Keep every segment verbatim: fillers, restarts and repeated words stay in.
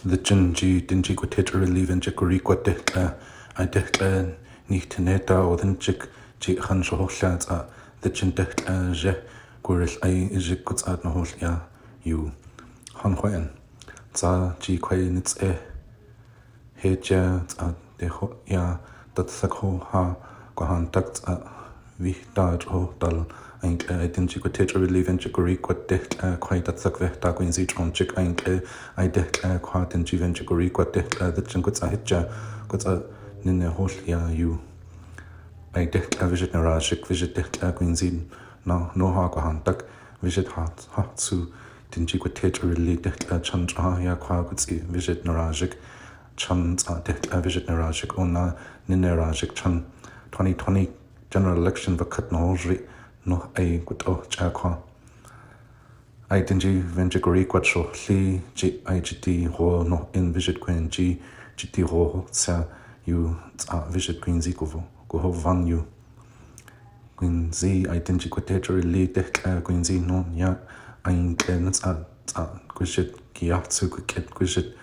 Dhijin jii dinjii gwitee tr'ililii veenjit gwiriigwat dęhtły'aa, ąįį dęhtły'aa nihtineedaa oodhinjik ji' khan shahohłyaa ts'ą' dhijin dęhtły'aa zheh gwirił'ąįį izhik gwats'ą' nahohłyaa yuu. Khan khwa'in, dzaa jii kwaii nits'eeheejyaa ts'ą' deehoh'yaa datthak hoohaa gwahaandak ts'ą' vihdaa tr'ahohdal. Ąįįtł'ęę ąįį dinjii gwitee tr'ililii veenjit gwiriigwat dęhtły'aa kwaii datthak vihdaa gwinzii tr'oonjik. Ąįįtł'ęę ąįį dęhtły'aa kwaa dinjii veenjit gwiriigwat dęhtły'aa dhijin gwats'ą' hijyaa gwats'ą' nineehohłyaa yuu. Ąįį dęhtły'aa vizhit naraazhik, vizhit dęhtły'aa gwinzii noo-, noohaa gwahaandak, vizhit haa-, hahtsuu dinjii gwitee tr'ililii dęhtły'aa chan tr'ahah'yaa kwaa gwits'į' vizhit naraazhik chan ts'ą' dęhtły'aa vizhit naraazhik oonaa nineeraazhik chan twenty twenty general election vakat nahoozhri' nǫh'ąįį gwit'ohchy'aa kwaa. Ąįį dinjii veenjit gwiriigwat shohłii ji' ąįį jidii ghoo nǫh'in vizhit gweenjit jidii ghoo hohtsyaa yuu ts'ą' vizhit gwinzii gwa-, gwahoovahnyuu. Gwinzii ąįį dinjii gwitee tr'ililii dęhtły'aa gwinzii noonyaa ąįįtł'ęę nats'ą' ts'ą' gwizhit giiyahtsuu gwik'it gwizhit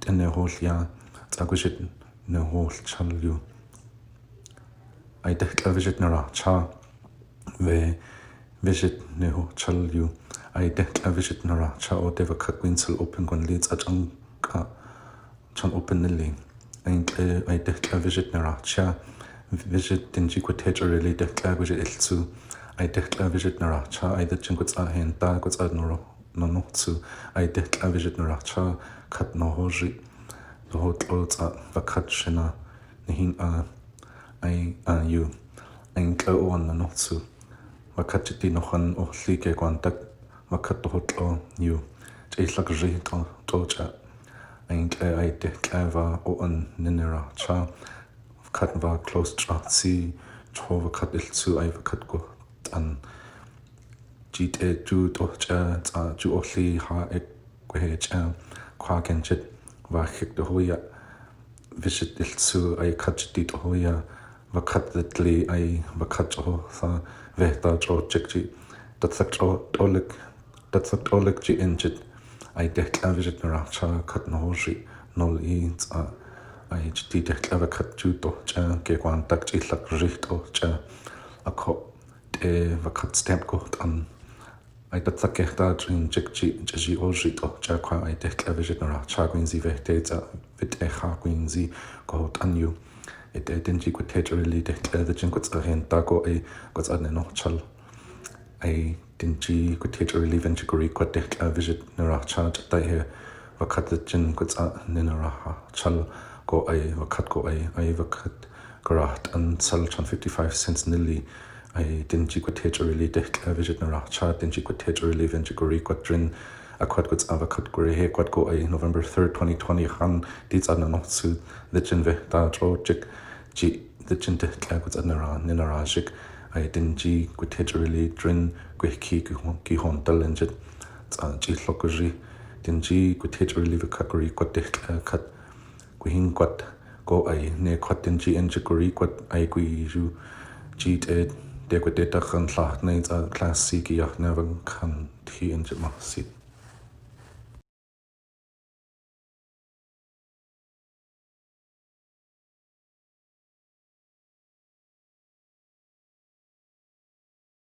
t'ineehohłyaa ts'ą' gwizhit neehohłchal yuu. Ąįį dęhtły'aa vizhit narahchaa vee vizhit neehohchal yuu. Ąįį dęhtły'aa vizhit narahchaa oodee vakat gwintsal open gwanlii ts'ą' ch'anka' chan open nilii. Ąįįtł'ęę ąįį dęhtły'aa vizhit narahchyaa, vizhit dinjii gwitee tr'ililii dęhtły'aa gwizhit iłtsuu. Ąįį dęhtły'aa vizhit narahchaa ąįį dhijin gwats'ą' heendaa gwats'ą' naro-, nanohtsuu. Ąįį dęhtły'aa vizhit narahchaa kat nahoozhri' nahootł'oo ts'ą' vakat shinaa nihin'aa ąįį, aa, yuu. Ąįįtł'ęę oo'an nanohtsuu. Vakat jidii nakhwan ǫhłįį geegwaandak, vakat dahohtł'oo yuu. Ch'ihłak zhrįh t'o-, t'oochy'aa. Ąįįtł'ęę ąįį dęhtły'aa vaa oo'an nineerahchaa, vakat vaa close tr'ahtsii, choo vakat iłtsuu ąįį vakat goht'an. Jii t'ee juu t'ohchy'aa ts'ą' juu ǫhłįį haa igweheechy'aa kwaa geenjit, vaa khik t'ahoo'yaa, vizhit iłtsuu ąįį kat jidii t'ahoo'yaa, vakat dhidlii ąįį vakat ch'ahohthaa vihdaa tr'oojik ji', datthak tr'o-, t'oolik, datthak t'oolik ji' eenjit ąįį dęhtły'aa vizhit narahchaa kat nahoozhri' nool'įį ts'ą' ąįį jidii dęhtły'aa vakat juu t'ohchy'aa geegwaandak ch'ihłak zhrįh t'oochy'aa akǫ' t'ee vakat stamp goht'an. Ąįį datthak gęhdaa tr'iinjik ji' ch'izhii oozhri' t'ohchy'aa kwaa ąįį dęhtły'aa vizhit narahchaa gwinzii vehdee ts'ą' vit'eeghaa gwinzii gahoot'an yuu. It'ee dinjii gwitee tr'ililii dęhtły'aa dhijin gwats'ą' heendaa goo'aii gwats'ą' nanohchal. Ąįį dinjii gwitee tr'ililii veenjit gwiriigwat dęhtły'aa vizhit narahchaa ch'adąį' hee vakat dhijin gwats'ą' nineerahchal goo'aii vakat goo'aii, ąįį vakat garaht'an tsal chan fifty-five cents nilii. Ąįį dinjii gwitee tr'ililii dęhtły'aa vizhit narahchaa dinjii gwitee tr'ililii veenjit gwiriigwat drin akwat gwats'ą' vakat gwireheegwat goo'aii November third, twenty twenty khan diits'ą' nanohtsuu dhijin vihdaa tr'oojik ji' dhijin dęhtły'aa gwats'ą' nineera-, nineeraazhik. Ąįį dinjii gwitee tr'ililii drin gwehkįį giiho-, giihoondal eenjit ts'ą' ch'ihłok gwizhrįh dinjii gwitee tr'ililii vakat gwiriigwat dęhtły'aa kat gwihiingwat goo'aii. Neekwat dinjii eenjit gwiriigwat ąįį gwiizhų', jii t'ee deegwideedak khan łąąhnaii ts'ą' Class C giiyahnyąą vakantii eenjit mahsii.